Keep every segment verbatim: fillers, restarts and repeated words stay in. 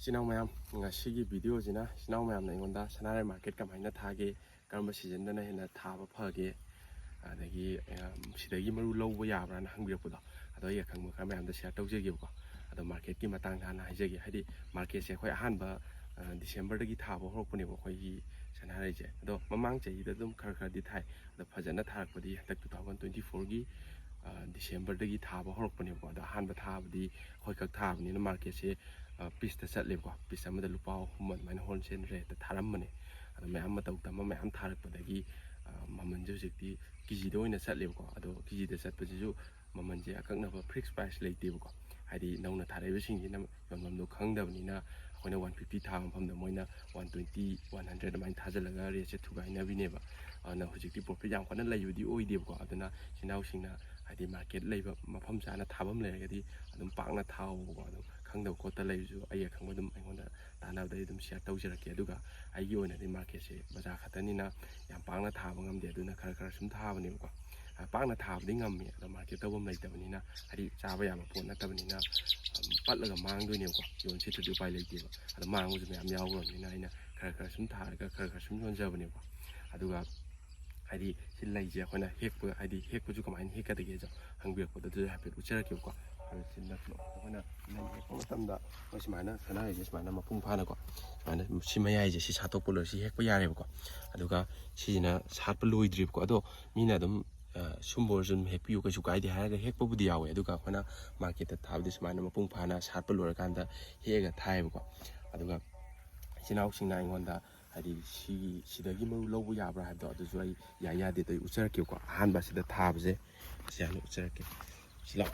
ꯏꯆꯤꯟ ꯏꯅꯥꯎ ꯃꯌꯥꯝ, ꯉꯁꯤꯒꯤ ꯚꯤꯗꯤꯑꯣꯁꯤꯅ ꯏꯆꯤꯟ ꯏꯅꯥꯎ ꯃꯌꯥꯝꯅ ꯑꯩꯉꯣꯟꯗ ꯁꯅꯥꯔꯩ ꯃꯥꯔꯀꯦꯠ ꯀꯃꯥꯏꯅ ꯊꯥꯒꯦ, ꯀꯔꯝꯕ ꯁꯤꯖꯟꯗꯅ ꯍꯦꯟꯅ ꯊꯥꯕ ꯐꯒꯦ, ꯑꯗꯒꯤ, ꯑ, ꯁꯤꯗꯒꯤ ꯃꯔꯨ ꯂꯧꯕ ꯌꯥꯕ꯭ꯔꯥꯅ ꯍꯪꯕꯤꯔꯛꯄꯗꯣ, ꯑꯗꯣ ꯑꯩ ꯑꯈꯪꯕ ꯈꯔ ꯃꯌꯥꯝꯗ ꯁꯤꯌꯔ ꯇꯧꯖꯒꯦꯕꯀꯣ꯫ ꯑꯗꯣ ꯃꯥꯔꯀꯦꯠꯀꯤ ꯃꯇꯥꯡꯗ ꯍꯥꯟꯅ ꯍꯥꯏꯖꯒꯦ꯫ ꯍꯥꯏꯗꯤ ꯃꯥꯔꯀꯦꯠꯁꯦ ꯑꯩꯈꯣꯏ ꯑꯍꯥꯟꯕ, ꯑ, ꯗꯤꯁꯦꯝꯕꯔꯗꯒꯤ ꯊꯥꯕ ꯍꯧꯔꯛꯄꯅꯦꯕ ꯑꯩꯈꯣꯏꯒꯤ ꯁꯅꯥꯔꯩꯁꯦ꯫ ꯑꯗꯣ ꯃꯃꯥꯡ ꯆꯍꯤꯗ ꯑꯗꯨꯝ ꯈꯔ ꯈꯔꯗꯤ ꯊꯥꯏ꯫ ꯑꯗꯣ ꯐꯖꯅ ꯊꯥꯔꯛꯄꯗꯤ ꯍꯟꯗꯛ two thousand twenty fourꯒꯤ, ꯑ, ꯗꯤꯁꯦꯝꯕꯔꯗꯒꯤ ꯊꯥꯕ ꯍꯧꯔꯛꯄꯅꯦꯕꯀꯣ꯫ ꯑꯗꯣ ꯑꯍꯥꯟꯕ ꯊꯥꯕꯗꯤ ꯑꯩꯈꯣꯏꯈꯛ ꯊꯥꯕꯅꯤꯅ ꯃꯥꯔꯀꯦꯠꯁꯦ, ꯑ, ꯄꯤꯁꯇ ꯆꯠꯂꯦꯕꯀꯣ꯫ ꯄꯤꯁ ꯑꯃꯗ ꯂꯨꯄꯥ ꯑꯍꯨꯝ ꯑꯗꯨꯃꯥꯏꯅ ꯍꯣꯜꯁꯦꯜ ꯔꯦꯠꯇ ꯊꯥꯔꯝꯕꯅꯦ꯫ ꯑꯗꯣ ꯃꯌꯥꯝ ꯃꯇꯧ ꯇꯝꯕ ꯃꯌꯥꯝ ꯊꯥꯔꯛꯄꯗꯒꯤ, ꯑ, ꯃꯃꯜꯁꯦ ꯍꯧꯖꯤꯛꯇꯤ ꯀꯦ ꯖꯤꯗ ꯑꯣꯏꯅ ꯆꯠꯂꯦꯕꯀꯣ꯫ ꯑꯗꯣ ꯀꯦ ꯖꯤꯗ ꯆꯠꯄꯁꯤꯁꯨ ꯃꯃꯜꯁꯦ ꯑꯀꯛꯅꯕ ꯐꯤꯛꯁ ꯄ꯭ꯔꯥꯏꯁ ꯂꯩꯇꯦꯕꯀꯣ꯫ ꯍꯥꯏꯗꯤ ꯅꯧꯅ ꯊꯥꯔꯛꯏꯕꯁꯤꯡꯁꯤꯅ ꯌꯣꯟꯐꯝꯗꯣ ꯈꯪꯗꯕꯅꯤꯅ ꯑꯩꯈꯣꯏꯅ one fifty ꯊꯥꯕ ꯃꯐꯝꯗ ꯃꯣꯏꯅ one twenty, one hundred ꯑꯗꯨꯃꯥꯏꯅ ꯊꯥꯖꯤꯜꯂꯒ ꯔꯦꯠꯁꯦ ꯊꯨꯒꯥꯏꯅꯕꯤꯅꯦꯕ꯫ ꯑꯗꯨꯅ ꯍꯧꯖꯤꯛꯇꯤ ꯄ꯭ꯔꯣꯐꯤꯠ ꯌꯥꯝ ꯀꯟꯅ ꯂꯩꯕꯗꯤ ꯑꯣꯏꯗꯦꯕꯀꯣ꯫ ꯑꯗꯨꯅ ꯏꯆꯤꯟ ꯏꯅꯥꯎꯁꯤꯡꯅ ꯍꯥꯏꯗꯤ ꯃꯥꯔꯀꯦꯠ ꯂꯩꯕ ꯃꯐꯝ ꯆꯥꯅ ꯊꯥꯐꯝ ꯂꯩꯔꯒꯗꯤ ꯑꯗꯨꯝ ꯄꯥꯛꯅ ꯊꯥꯍꯧꯕꯀꯣ꯫ ꯑꯗꯨꯝ ꯈꯪꯗꯕ ꯈꯣꯠꯇ ꯂꯩꯔꯁꯨ ꯑꯩ ꯑꯈꯪꯕ ꯑꯗꯨꯝ ꯑꯩꯉꯣꯟꯗ ꯇꯥꯟꯅꯕꯗ ꯑꯩ ꯑꯗꯨꯝ ꯁꯤꯌꯔ ꯇꯧꯖꯔꯛꯀꯦ꯫ ꯑꯗꯨꯒ ꯑꯩꯒꯤ ꯑꯣꯏꯅꯗꯤ ꯃꯥꯔꯀꯦꯠꯁꯦ ꯕꯖꯥꯔ ꯈꯛꯇꯅꯤꯅ ꯌꯥꯝ ꯄꯥꯛꯅ ꯊꯥꯕ ꯉꯝꯗꯦ꯫ ꯑꯗꯨꯅ ꯈꯔ ꯈꯔ ꯁꯨꯝ ꯊꯥꯕꯅꯦꯕꯀꯣ꯫ ꯑ, ꯄꯥꯛꯅ ꯊꯥꯕꯗꯤ ꯉꯝꯃꯤ, ꯑꯗꯣ ꯃꯥꯔꯀꯦꯠ ꯇꯧꯐꯝ ꯂꯩꯇꯕꯅꯤꯅ, ꯍꯥꯏꯗꯤ ꯆꯥꯕ ꯌꯥꯕ ꯄꯣꯠ ꯅꯠꯇꯕꯅꯤꯅ, ꯑꯝ, ꯄꯠꯂꯒ ꯃꯥꯡꯗꯣꯏꯅꯦꯕꯀꯣ꯫ ꯌꯣꯟꯁꯤꯠꯇ꯭ꯔꯗꯤ ꯎꯄꯥꯏ ꯂꯩꯇꯦꯕ꯫ ꯑꯗꯣ ꯃꯥꯡꯕꯁꯨ ꯃꯌꯥꯝ ꯌꯥꯎꯈ꯭ꯔꯕꯅꯤꯅ ꯑꯩꯅ ꯈꯔ ꯈꯔ ꯁꯨꯝ ꯊꯥꯔꯒ ꯈꯔ ꯈꯔ ꯁꯨꯝ ꯌꯣꯟꯖꯕꯅꯦꯕꯀꯣ꯫ ꯑꯗꯨꯒ ꯍꯥꯏꯗꯤ ꯁꯤ ꯂꯩꯁꯦ ꯑꯩꯈꯣꯏꯅ ꯍꯦꯛꯄ, ꯍꯥꯏꯗꯤ ꯍꯦꯛꯄꯁꯨ ꯀꯃꯥꯏꯅ ꯍꯦꯛꯀꯗꯒꯦꯁꯨ ꯍꯪꯕꯤꯔꯛꯄꯗꯣ ꯑꯗꯨꯁꯨ ꯍꯥꯏꯐꯦꯠ ꯎꯠꯆꯔꯛꯀꯦꯕꯀꯣ꯫ ꯑꯗꯣ ꯁꯤ ꯅꯠꯇ꯭ꯔꯣ? ꯑꯩꯈꯣꯏꯅ ꯂꯩ ꯍꯦꯛꯄ ꯃꯇꯝꯗ ꯑꯩꯈꯣꯏ ꯁꯨꯃꯥꯏꯅ ꯁꯅꯥꯔꯩꯁꯦ ꯁꯨꯃꯥꯏꯅ ꯃꯄꯨꯡ ꯐꯥꯅꯀꯣ, ꯁꯨꯃꯥꯏꯅ ꯁꯤ ꯃꯌꯥꯏꯁꯦ ꯁꯤ ꯁꯥꯠꯇꯣꯛꯄ ꯂꯣꯏꯔ ꯁꯤ ꯍꯦꯛꯄ ꯌꯥꯔꯦꯕꯀꯣ꯫ ꯑꯗꯨꯒ ꯁꯤꯁꯤꯅ ꯁꯥꯠꯄ ꯂꯣꯏꯗ꯭ꯔꯤꯕꯀꯣ꯫ ꯑꯗꯣ ꯃꯤꯅ ꯑꯗꯨꯝ, ꯑ, ꯁꯨꯝꯕ ꯑꯣꯏꯔꯁꯨ ꯑꯗꯨꯝ ꯍꯦꯛꯄꯤꯌꯨ, ꯀꯩꯁꯨ ꯀꯥꯏꯗꯦ ꯍꯥꯏꯔꯒ ꯍꯦꯛꯄꯕꯨꯗꯤ ꯌꯥꯎꯋꯦ꯫ ꯑꯗꯨꯒ ꯑꯩꯈꯣꯏꯅ ꯃꯥꯔꯀꯦꯠꯇ ꯊꯥꯕꯗꯤ ꯁꯨꯃꯥꯏꯅ ꯃꯄꯨꯡ ꯐꯥꯅ ꯁꯥꯠꯄ ꯂꯣꯏꯔꯀꯥꯟꯗ ꯍꯦꯛꯑꯒ ꯊꯥꯏꯌꯦꯕꯀꯣ꯫ ꯑꯗꯨꯒ ꯏꯆꯤꯟ ꯏꯅꯥꯎꯁꯤꯡꯅ ꯑꯩꯉꯣꯟꯗ ꯍꯥꯏꯗꯤ ꯁꯤꯒꯤ, ꯁꯤꯗꯒꯤ ꯃꯔꯨ ꯂꯧꯕ ꯌꯥꯕ꯭ꯔꯥ ꯍꯥꯏꯕꯗꯣ ꯑꯗꯨꯁꯨ ꯑꯩ ꯌꯥꯏ ꯌꯥꯗꯦꯗꯣ ꯑꯩ ꯎꯠꯆꯔꯛꯀꯦꯕꯀꯣ꯫ ꯑꯍꯥꯟꯕ ꯑꯁꯤꯗ ꯊꯥꯕꯁꯦ ꯁꯤ ꯍꯥꯟꯅ ꯎꯠꯆꯔꯛꯀꯦ꯫ ꯁꯤ ꯂꯥꯎ꯫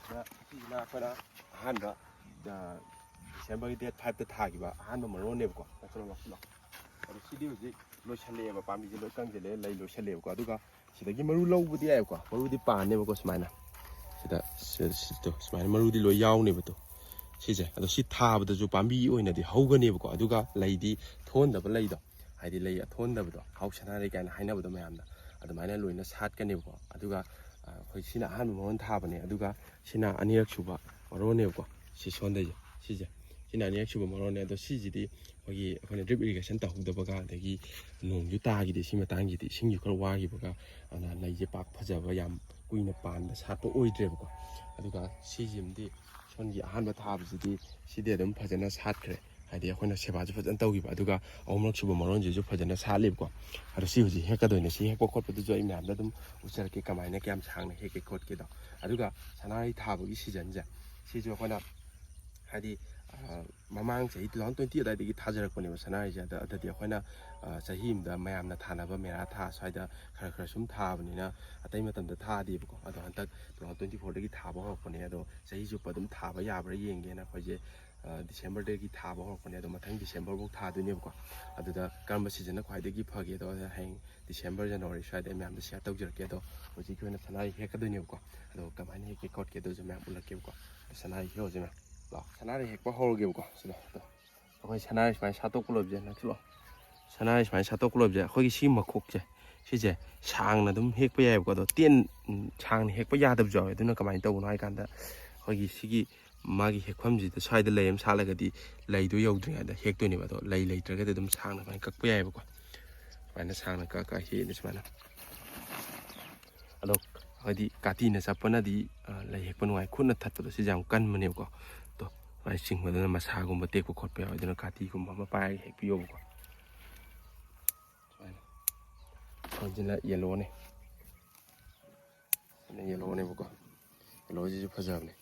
ꯁꯤꯗ, ꯁꯤꯁꯤꯅ ꯑꯩꯈꯣꯏꯅ ꯑꯍꯥꯟꯕ, ꯑ, ꯗꯤꯁꯦꯝꯕꯔꯒꯤ date fiveꯇ ꯊꯥꯈꯤꯕ ꯑꯍꯥꯟꯕ ꯃꯔꯣꯟꯅꯦꯕꯀꯣ꯫ ꯂꯥꯎ, ꯂꯥꯎ, ꯂꯥꯎ꯫ ꯑꯗꯣ ꯁꯤꯗꯤ ꯍꯧꯖꯤꯛ ꯂꯣꯏꯁꯜꯂꯛꯑꯦꯕ, ꯄꯥꯝꯕꯤꯁꯦ ꯂꯣꯏ ꯀꯪꯁꯤꯜꯂꯛꯑꯦ, ꯂꯩ ꯂꯣꯏꯁꯜꯂꯛꯑꯦꯕꯀꯣ꯫ ꯑꯗꯨꯒ ꯁꯤꯗꯒꯤ ꯃꯔꯨ ꯂꯧꯕꯗꯤ ꯌꯥꯏꯕꯀꯣ, ꯃꯔꯨꯗꯤ ꯄꯥꯟꯅꯦꯕꯀꯣ ꯁꯨꯃꯥꯏꯅ꯫ ꯁꯤꯗ, ꯁꯤ-, ꯁꯤ-, ꯇꯣ, ꯁꯨꯃꯥꯏꯅ ꯃꯔꯨꯗꯤ ꯂꯣꯏ ꯌꯥꯎꯅꯦꯕ ꯇꯣ꯫ ꯁꯤꯁꯦ꯫ ꯑꯗꯣ ꯁꯤ ꯊꯥꯕꯗꯁꯨ ꯄꯥꯝꯕꯤ ꯑꯣꯏꯅꯗꯤ ꯍꯧꯒꯅꯦꯕꯀꯣ꯫ ꯑꯗꯨꯒ ꯂꯩꯗꯤ ꯊꯣꯟꯗꯕ ꯂꯩꯗꯣ, ꯍꯥꯏꯗꯤ ꯂꯩ ꯑꯊꯣꯟꯗꯕꯗꯣ, ꯍꯥꯎ ꯁꯅꯥꯔꯩ ꯀꯥꯏꯅ ꯍꯥꯏꯅꯕꯗꯣ ꯃꯌꯥꯝꯅ, ꯑꯗꯨꯃꯥꯏꯅ ꯂꯣꯏꯅ ꯁꯥꯠꯀꯅꯦꯕꯀꯣ꯫ ꯑꯗꯨꯒ, ꯑ, ꯑꯩꯈꯣꯏ ꯁꯤꯅ ꯑꯍꯥꯟꯕ ꯃꯔꯣꯟ ꯊꯥꯕꯅꯦ, ꯑꯗꯨꯒ ꯁꯤꯅ ꯑꯅꯤꯔꯛ ꯁꯨꯕ ꯃꯔꯣꯟꯅꯦꯕꯀꯣ꯫ ꯁꯤ ꯁꯣꯟꯗꯩꯁꯦ, ꯁꯤꯁꯦ, ꯁꯤꯅ ꯑꯅꯤꯔꯛ ꯁꯨꯕ ꯃꯔꯣꯟꯅꯦ꯫ ꯑꯗꯣ ꯁꯤꯁꯤꯗꯤ ꯑꯩꯈꯣꯏꯒꯤ, ꯑꯩꯈꯣꯏꯅ drip irrigation ꯇꯧꯍꯧꯗꯕꯒ, ꯑꯗꯒꯤ ꯅꯣꯡꯁꯨ ꯇꯥꯈꯤꯗꯦ ꯁꯤ ꯃꯇꯥꯡꯁꯤꯗꯤ, ꯏꯁꯤꯡꯁꯨ ꯈꯔ ꯋꯥꯈꯤꯕꯒ, ꯑꯗꯨꯅ ꯂꯩꯁꯦ ꯄꯥꯛ ꯐꯖꯕ, ꯌꯥꯝ ꯀꯨꯏꯅ ꯄꯥꯟꯕ ꯁꯥꯠꯄ ꯑꯣꯏꯗ꯭ꯔꯦꯕꯀꯣ꯫ ꯑꯗꯨꯒ ꯁꯤꯁꯤꯃꯗꯤ ꯁꯣꯟꯒꯤ ꯑꯍꯥꯟꯕ ꯊꯥꯕꯁꯤꯗꯤ ꯁꯤꯗꯤ ꯑꯗꯨꯝ ꯐꯖꯅ ꯁꯥꯠꯈ꯭ꯔꯦ꯫ ꯍꯥꯏꯗꯤ ꯑꯩꯈꯣꯏꯅ ꯁꯦꯕꯥꯁꯨ ꯐꯖꯅ ꯇꯧꯈꯤꯕ, ꯑꯗꯨꯒ ꯑꯍꯨꯝꯂꯛ ꯁꯨꯕ ꯃꯔꯣꯟꯁꯤꯁꯨ ꯐꯖꯅ ꯁꯥꯠꯂꯤꯕꯀꯣ꯫ ꯑꯗꯣ ꯁꯤ ꯍꯧꯖꯤꯛ ꯍꯦꯛꯀꯗꯣꯏꯅꯦ꯫ ꯁꯤ ꯍꯦꯛꯄ ꯈꯣꯠꯄꯗꯨꯁꯨ ꯑꯩ ꯃꯌꯥꯝꯗ ꯑꯗꯨꯝ ꯎꯠꯆꯔꯛꯀꯦ, ꯀꯃꯥꯏꯅ ꯀꯌꯥꯝ ꯁꯥꯡꯅ ꯍꯦꯛꯀꯦ ꯈꯣꯠꯀꯦꯗꯣ꯫ ꯑꯗꯨꯒ ꯁꯅꯥꯔꯩ ꯊꯥꯕꯒꯤ ꯁꯤꯖꯟꯁꯦ, ꯁꯤꯁꯨ ꯑꯩꯈꯣꯏꯅ ꯍꯥꯏꯗꯤ, ꯑ, ꯃꯃꯥꯡ ꯆꯍꯤ two thousand twenty ꯑꯗꯨꯋꯥꯏꯗꯒꯤ ꯊꯥꯖꯔꯛꯄꯅꯦꯕ ꯁꯅꯥꯔꯩꯁꯦ꯫ ꯑꯗ, ꯑꯗꯗꯤ ꯑꯩꯈꯣꯏꯅ, ꯑ, ꯆꯍꯤ ꯑꯃꯗ ꯃꯌꯥꯝꯅ ꯊꯥꯅꯕ ꯃꯦꯔꯥ ꯊꯥ ꯁ꯭ꯋꯥꯏꯗ ꯈꯔ ꯈꯔ ꯁꯨꯝ ꯊꯥꯕꯅꯤꯅ ꯑꯇꯩ ꯃꯇꯝꯗ ꯊꯥꯗꯦꯕꯀꯣ꯫ ꯑꯗꯣ ꯍꯟꯗꯛ two thousand twenty fourꯗꯒꯤ ꯊꯥꯕ ꯍꯧꯔꯛꯄꯅꯦ꯫ ꯑꯗꯣ ꯆꯍꯤ ꯆꯨꯞꯄ ꯑꯗꯨꯝ ꯊꯥꯕ ꯌꯥꯕ꯭ꯔꯥ ꯌꯦꯡꯒꯦꯅ ꯑꯩꯈꯣꯏꯁꯦ, ꯑ, Decemberꯗꯒꯤ ꯊꯥꯕ ꯍꯧꯔꯛꯄꯅꯦ꯫ ꯑꯗꯣ ꯃꯊꯪ Decemberꯐꯧ ꯊꯥꯗꯣꯏꯅꯦꯕꯀꯣ꯫ ꯑꯗꯨꯗ ꯀꯔꯝꯕ ꯁꯤꯖꯟꯅ ꯈ꯭ꯋꯥꯏꯗꯒꯤ ꯐꯒꯦꯗꯣ ꯑꯩ ꯍꯌꯦꯡ December, January ꯁ꯭ꯋꯥꯏꯗ ꯑꯩ ꯃꯌꯥꯝꯗ share ꯇꯧꯖꯔꯛꯀꯦ꯫ ꯑꯗꯣ ꯍꯧꯖꯤꯛꯀꯤ ꯑꯣꯏꯅ ꯁꯅꯥꯔꯩ ꯍꯦꯛꯀꯗꯣꯏꯅꯦꯕꯀꯣ꯫ ꯑꯗꯣ ꯀꯃꯥꯏꯅ ꯍꯦꯛꯀꯦ ꯈꯣꯠꯀꯦ ꯑꯗꯨꯁꯨ ꯃꯌꯥꯝ ꯎꯠꯂꯛꯀꯦꯕꯀꯣ꯫ ꯑꯗꯣ ꯁꯅꯥꯔꯩ ꯍꯦꯛꯍꯧꯁꯦ ꯃꯌꯥꯝ꯫ ꯂꯥꯛꯑꯣ, ꯁꯅꯥꯔꯩ ꯍꯦꯛꯄ ꯍꯧꯔꯒꯦꯕꯀꯣ꯫ ꯁꯤꯗ, ꯑꯗꯣ ꯑꯩꯈꯣꯏ ꯁꯅꯥꯔꯩ ꯁꯨꯃꯥꯏꯅ ꯁꯥꯠꯇꯣꯛꯄ ꯂꯣꯏꯕꯁꯦ, ꯅꯛꯁꯤꯜꯂꯣ꯫ ꯁꯅꯥꯔꯩ ꯁꯨꯃꯥꯏꯅ ꯁꯥꯠꯇꯣꯛꯄ ꯂꯣꯏꯕꯁꯦ, ꯑꯩꯈꯣꯏꯒꯤ ꯁꯤ ꯃꯈꯣꯛꯁꯦ, ꯁꯤꯁꯦ ꯁꯥꯡꯅ ꯑꯗꯨꯝ ꯍꯦꯛꯄ ꯌꯥꯏꯕꯀꯣ꯫ ꯑꯗꯣ ꯇꯦꯟ-, ꯎꯝ, ꯁꯥꯡꯅ ꯍꯦꯛꯄ ꯌꯥꯗꯕꯁꯨ ꯌꯥꯎꯋꯦ꯫ ꯑꯗꯨꯅ ꯀꯃꯥꯏꯅ ꯇꯧꯕꯅꯣ ꯍꯥꯏ ꯀꯥꯟꯗ, ꯑꯩꯈꯣꯏꯒꯤ ꯁꯤꯒꯤ ꯃꯥꯒꯤ ꯍꯦꯛꯐꯝꯁꯤꯗ ꯁ꯭ꯋꯥꯏꯗ ꯂꯩ ꯑꯃ ꯁꯥꯠꯂꯒꯗꯤ ꯂꯩꯗꯣ ꯌꯧꯗ꯭ꯔꯤꯉꯩꯗ ꯍꯦꯛꯇꯣꯏꯅꯦꯕ꯫ ꯑꯗꯣ ꯂꯩ ꯂꯩꯇ꯭ꯔꯒꯗꯤ ꯑꯗꯨꯝ ꯁꯥꯡꯅ ꯁꯨꯃꯥꯏꯅ ꯀꯛꯄ ꯌꯥꯏꯑꯕꯀꯣ꯫ ꯁꯨꯃꯥꯏꯅ ꯁꯥꯡꯅ ꯀꯛꯑ ꯀꯛꯑ ꯍꯦꯛꯑꯅꯤ ꯁꯨꯃꯥꯏꯅ꯫ ꯑꯗꯣ ꯍꯥꯏꯗꯤ ꯀꯥꯇꯤꯅ ꯆꯞꯄꯅꯗꯤ, ꯑ, ꯂꯩ ꯍꯦꯛꯄ ꯅꯨꯡꯉꯥꯏ, ꯈꯨꯠꯅ ꯊꯠꯄꯗꯣ ꯁꯤꯁꯦ ꯌꯥꯝ ꯀꯟꯕꯅꯦꯕꯀꯣ꯫ ꯑꯗꯣ ꯁꯨꯃꯥꯏꯅ ꯆꯤꯡꯕꯗꯅ ꯃꯁꯥꯒꯨꯝꯕ ꯇꯦꯛꯄ ꯈꯣꯠꯄ ꯌꯥꯎꯋꯦ꯫ ꯑꯗꯨꯅ ꯀꯥꯇꯤꯒꯨꯝꯕ ꯑꯃ ꯄꯥꯏꯔꯒ ꯍꯦꯛꯄꯤꯌꯣꯕꯀꯣ꯫ ꯁꯨꯃꯥꯏꯅ꯫ ꯁꯤꯁꯤꯅ yellowꯅꯦ꯫ ꯁꯤꯅ yellowꯅꯦꯕꯀꯣ꯫ Yellowꯁꯤꯁꯨ ꯐꯖꯕꯅꯦ꯫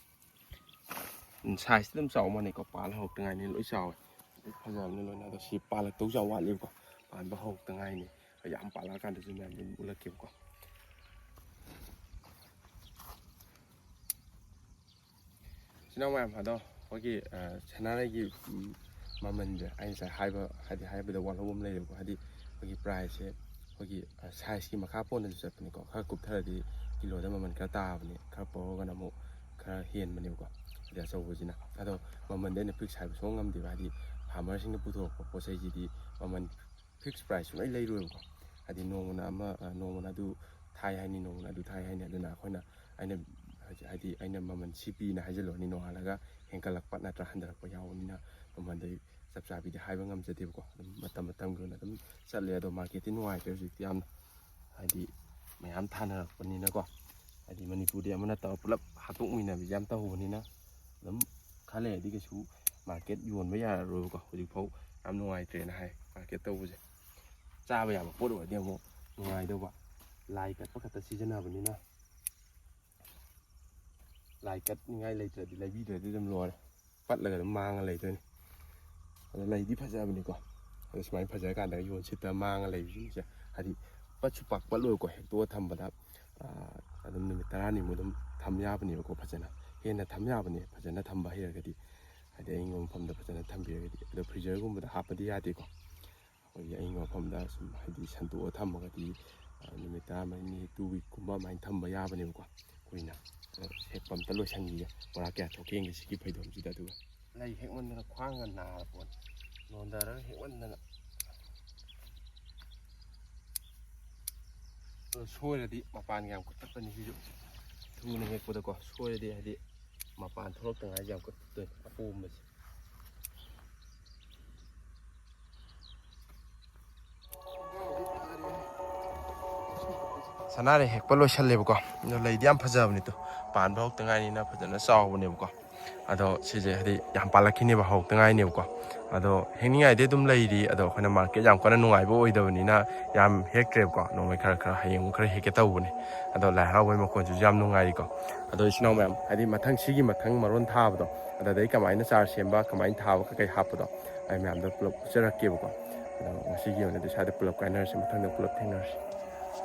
ꯎꯝ, sizeꯇꯤ ꯑꯗꯨꯝ ꯆꯥꯎ ꯃꯥꯟꯅꯩꯀꯣ, ꯄꯥꯜ ꯍꯧꯔꯛꯇ ꯉꯥꯏꯅꯤ, ꯂꯣꯏ ꯆꯥꯎꯋꯦ꯫ ꯑꯗꯨ ꯐꯖꯕꯅꯦ ꯂꯣꯏꯅ꯫ ꯑꯗꯣ ꯁꯤ ꯄꯥꯜꯂꯛꯇꯧꯁꯨ ꯌꯥꯝ ꯋꯥꯠꯂꯤꯕꯀꯣ, ꯄꯥꯟꯕ ꯍꯧꯔꯛꯇ ꯉꯥꯏꯅꯤ꯫ ꯌꯥꯝ ꯄꯥꯜꯂꯛꯑꯀꯥꯟꯗꯁꯨ ꯃꯌꯥꯝ ꯑꯗꯨꯝ ꯎꯠꯂꯛꯀꯦꯕꯀꯣ꯫ ꯏꯆꯤꯟ ꯏꯅꯥꯎ ꯃꯌꯥꯝ, ꯑꯗꯣ ꯑꯩꯈꯣꯏꯒꯤ, ꯑ, ꯁꯅꯥꯔꯩꯒꯤ, ꯎꯝ, ꯃꯃꯜꯁꯦ ꯑꯩ ꯉꯁꯥꯏ ꯍꯥꯏꯕ, ꯍꯥꯏꯗꯤ ꯍꯥꯏꯕꯗ ꯋꯥꯠꯍꯧꯕ ꯑꯃ ꯂꯩꯔꯦꯕꯀꯣ꯫ ꯍꯥꯏꯗꯤ ꯑꯩꯈꯣꯏꯒꯤ priceꯁꯦ ꯑꯩꯈꯣꯏꯒꯤ, ꯑ, sizeꯀꯤ ꯃꯈꯥ ꯄꯣꯟꯅꯁꯨ ꯆꯠꯄꯅꯤꯀꯣ꯫ ꯈꯔ ꯀꯨꯞꯊꯔꯗꯤ ꯀꯤꯂꯣꯗ ꯃꯃꯜ ꯈꯔ ꯇꯥꯕꯅꯤ, ꯈꯔ ꯄꯧꯔꯒꯅ ꯑꯃꯨꯛ ꯈꯔ ꯍꯦꯟꯕꯅꯦꯕꯀꯣ꯫ ꯍꯥꯏꯗꯤ ꯑꯆꯧꯕꯁꯤꯅ꯫ ꯑꯗꯣ ꯃꯃꯜꯗꯤ ꯑꯩꯅ fix ꯍꯥꯏꯕ ꯁꯨꯡꯉꯝ ꯉꯝꯗꯦꯕ꯫ ꯍꯥꯏꯗꯤ farmerꯁꯤꯡꯅ ꯄꯨꯊꯣꯔꯛꯄ ꯄꯣꯠ ꯆꯩꯁꯤꯗꯤ ꯃꯃꯜ fix price ꯁꯨꯡꯂꯩ ꯂꯩꯔꯣꯏꯕꯀꯣ꯫ ꯍꯥꯏꯗꯤ ꯅꯣꯡꯃꯅ ꯑꯃ, ꯑ, ꯅꯣꯡꯃꯅ ꯑꯗꯨ ꯊꯥꯏ ꯍꯥꯏꯅꯤ, ꯅꯣꯡꯃꯅ ꯑꯗꯨ ꯊꯥꯏ ꯍꯥꯏꯅꯤ꯫ ꯑꯗꯨꯅ ꯑꯩꯈꯣꯏꯅ, ꯑꯩꯅ ꯍꯥꯏꯗꯤ, ꯍꯥꯏꯗꯤ ꯑꯩꯅ ꯃꯃꯜ ꯁꯤ ꯄꯤꯅ ꯍꯥꯏꯖꯤꯜꯂꯨꯔꯅꯤ, ꯅꯣꯡꯉꯥꯜꯂꯒ ꯍꯦꯟꯒꯠꯂꯛꯄ ꯅꯠꯇ꯭ꯔ ꯍꯟꯊꯔꯛꯄ ꯌꯥꯎꯕꯅꯤꯅ ꯃꯃꯜꯗꯤ ꯆꯞ ꯆꯥꯕꯤꯗꯤ ꯍꯥꯏꯕ ꯉꯝꯖꯗꯦꯕꯀꯣ꯫ ꯑꯗꯨꯝ ꯃꯇꯝ ꯃꯇꯝꯒꯤ ꯑꯣꯏꯅ ꯑꯗꯨꯝ ꯆꯠꯂꯦ꯫ ꯑꯗꯣ ꯃꯥꯔꯀꯦꯠꯇꯤ ꯅꯨꯡꯉꯥꯏꯇ꯭ꯔꯦ ꯍꯧꯖꯤꯛꯇꯤ ꯌꯥꯝꯅ, ꯍꯥꯏꯗꯤ ꯃꯌꯥꯝ ꯊꯥꯅꯔꯛꯄꯅꯤꯅꯀꯣ꯫ ꯍꯥꯏꯗꯤ ꯃꯅꯤꯄꯨꯔꯗꯤ ꯑꯃ ꯅꯠꯇꯕ ꯄꯨꯂꯞ ꯍꯥꯠꯇꯣꯛꯃꯤꯟꯅꯕꯤꯁꯦ ꯌꯥꯝ ꯇꯧꯕꯅꯤꯅ ꯑꯗꯨꯝ ꯈꯔ ꯂꯩꯔꯗꯤ ꯀꯩꯁꯨ ꯃꯥꯔꯀꯦꯠ ꯌꯣꯟꯕ ꯌꯥꯔꯔꯣꯏꯕꯀꯣ꯫ ꯍꯧꯖꯤꯛꯐꯥꯎ ꯌꯥꯝ ꯅꯨꯡꯉꯥꯏꯇ꯭ꯔꯦꯅ ꯍꯥꯏ ꯃꯥꯔꯀꯦꯠ ꯇꯧꯕꯁꯦ꯫ ꯆꯥꯕ ꯌꯥꯕ ꯄꯣꯠ ꯑꯣꯏꯔꯗꯤ ꯑꯃꯨꯛ ꯅꯨꯡꯉꯥꯏꯗꯧꯕ꯫ ꯂꯥꯏ ꯀꯠꯄ ꯈꯛꯇ ꯁꯤꯖꯤꯟꯅꯕꯅꯤꯅ ꯂꯥꯏ ꯀꯠꯅꯤꯡꯉꯥꯏ ꯂꯩꯇ꯭ꯔꯗꯤ, ꯂꯩꯕꯤꯗ꯭ꯔꯗꯤ ꯑꯗꯨꯝ ꯂꯣꯏꯔꯦ, ꯄꯠꯂꯒ ꯑꯗꯨꯝ ꯃꯥꯡꯉ ꯂꯩꯗꯣꯏꯅꯤ꯫ ꯑꯗꯣ ꯂꯩꯗꯤ ꯐꯖꯕꯅꯤꯀꯣ꯫ ꯑꯗꯣ ꯁꯨꯃꯥꯏꯅ ꯐꯖꯔꯀꯥꯟꯗ ꯌꯣꯟ ꯁꯤꯠꯇ ꯃꯥꯡꯉ ꯂꯩꯕꯁꯤꯡꯁꯦ, ꯍꯥꯏꯗꯤ ꯄꯠꯁꯨ ꯄꯥꯛ ꯄꯠꯂꯣꯏꯀꯣ꯫ ꯍꯦꯛꯇꯣꯛꯑ ꯊꯝꯕꯗ, ꯑꯥ, ꯑꯗꯨꯝ ꯅꯨꯃꯤꯠ ꯇꯔꯥꯅꯤꯃꯨꯛ ꯑꯗꯨꯝ ꯊꯝ ꯌꯥꯕꯅꯦꯕꯀꯣ꯫ ꯐꯖꯅ ꯍꯦꯟꯅ ꯊꯝ ꯌꯥꯕꯅꯦ, ꯐꯖꯅ ꯊꯝꯕ ꯍꯩꯔꯒꯗꯤ꯫ ꯍꯥꯏꯗꯤ ꯑꯏꯪꯕ ꯃꯐꯝꯗ ꯐꯖꯅ ꯊꯝꯕꯤꯔꯒꯗꯤ꯫ ꯑꯗꯣ ꯐ꯭ꯔꯤꯖꯔꯒꯨꯝꯕꯗ ꯍꯥꯞꯄꯗꯤ ꯌꯥꯗꯦꯀꯣ꯫ ꯑꯩꯈꯣꯏꯒꯤ ꯑꯏꯪꯕ ꯃꯐꯝꯗ ꯁꯨꯝ, ꯍꯥꯏꯗꯤ ꯁꯟꯇꯣꯛꯑ ꯊꯝꯃꯒꯗꯤ, ꯑ, ꯅꯨꯃꯤꯠ ꯇꯔꯥꯃꯔꯤꯅꯤ, two week ꯀꯨꯝꯕ ꯑꯗꯨꯃꯥꯏꯅ ꯊꯝꯕ ꯌꯥꯕꯅꯦꯕꯀꯣ꯫ ꯀꯨꯏꯅ꯫ ꯑꯗꯣ ꯍꯦꯛꯄ ꯑꯝꯇ ꯂꯣꯏꯁꯟꯈꯤꯒꯦ꯫ ꯕꯣꯔꯥ ꯀꯌꯥ ꯊꯣꯛꯀꯦ ꯌꯦꯡꯒꯦ ꯁꯤꯒꯤ ꯐꯩꯗꯣꯝꯁꯤꯗ꯫ ꯑꯗꯨꯒ ꯂꯩ ꯍꯦꯛꯃꯟꯗꯅ ꯈ꯭ꯋꯥꯡꯒ ꯅꯥꯔ ꯄꯣꯠꯅꯤ꯫ ꯅꯣꯟꯊꯔꯒ ꯍꯦꯛꯃꯟꯗꯅ꯫ ꯑꯗꯣ ꯁꯣꯏꯔꯗꯤ ꯃꯄꯥꯟꯒ ꯌꯥꯝ ꯀꯛꯊꯠꯄꯅꯤ ꯁꯤꯁꯨ꯫ ꯊꯨꯅ ꯍꯦꯛꯄꯗꯀꯣ, ꯁꯣꯏꯔꯗꯤ ꯍꯥꯏꯗꯤ ꯃꯄꯥꯟ ꯊꯣꯛꯂꯛꯇ ꯉꯥꯏꯁꯦ ꯌꯥꯝ ꯀꯛꯊꯠꯇꯣꯏꯅꯤ ꯑꯄꯣꯝꯕꯁꯦ꯫ ꯁꯅꯥꯔꯩ ꯍꯦꯛꯄ ꯂꯣꯏꯁꯜꯂꯦꯕꯀꯣ꯫ ꯑꯗꯣ ꯂꯩꯗꯤ ꯌꯥꯝ ꯐꯖꯕꯅꯤꯗꯣ, ꯄꯥꯟꯕ ꯍꯧꯔꯛꯇ ꯉꯥꯏꯅꯤꯅ ꯐꯖꯅ ꯆꯥꯎꯕꯅꯦꯕꯀꯣ꯫ ꯑꯗꯣ ꯁꯤꯁꯦ ꯍꯥꯏꯗꯤ ꯌꯥꯝ ꯄꯥꯜꯂꯛꯈꯤꯅꯦꯕ, ꯍꯧꯔꯛꯇ ꯉꯥꯏꯅꯦꯕꯀꯣ꯫ ꯑꯗꯣ ꯍꯦꯛꯅꯤꯡꯉꯥꯏꯗꯤ ꯑꯗꯨꯝ ꯂꯩꯔꯤ, ꯑꯗꯣ ꯑꯩꯈꯣꯏꯅ ꯃꯥꯔꯀꯦꯠ ꯌꯥꯝ ꯀꯟꯅ ꯅꯨꯡꯉꯥꯏꯕ ꯑꯣꯏꯗꯕꯅꯤꯅ ꯌꯥꯝ ꯍꯦꯛꯇ꯭ꯔꯦꯕꯀꯣ꯫ ꯅꯣꯡꯃꯩ ꯈꯔ ꯈꯔ ꯍꯌꯦꯡ ꯑꯃꯨꯛ ꯈꯔ ꯍꯦꯛꯀꯦ ꯇꯧꯕꯅꯦ꯫ ꯑꯗꯣ ꯂꯥꯏ ꯍꯔꯥꯎꯕꯒꯤ ꯃꯈꯣꯟꯁꯤꯁꯨ ꯌꯥꯝ ꯅꯨꯡꯉꯥꯏꯔꯤꯀꯣ꯫ ꯑꯗꯣ ꯏꯆꯤꯟ ꯏꯅꯥꯎ ꯃꯌꯥꯝ, ꯍꯥꯏꯗꯤ ꯃꯊꯪ, ꯁꯤꯒꯤ ꯃꯊꯪ ꯃꯔꯣꯟ ꯊꯥꯕꯗꯣ, ꯑꯗꯨꯗꯩ ꯀꯃꯥꯏꯅ ꯆꯥꯔ ꯁꯦꯝꯕ, ꯀꯃꯥꯏꯅ ꯊꯥꯕ, ꯀꯩꯀꯩ ꯍꯥꯞꯄꯗꯣ, ꯑꯩ ꯃꯌꯥꯝꯗꯣ ꯄꯨꯂꯞ ꯎꯠꯆꯔꯛꯀꯦꯕꯀꯣ꯫ ꯑꯗꯣ ꯉꯁꯤꯒꯤ ꯑꯣꯏꯅꯗꯤ ꯁ꯭ꯋꯥꯏꯗ ꯄꯨꯂꯞ ꯀꯥꯏꯅꯔꯁꯤ, ꯃꯊꯪꯗ ꯄꯨꯂꯞ ꯊꯦꯡꯅꯔꯁꯤ꯫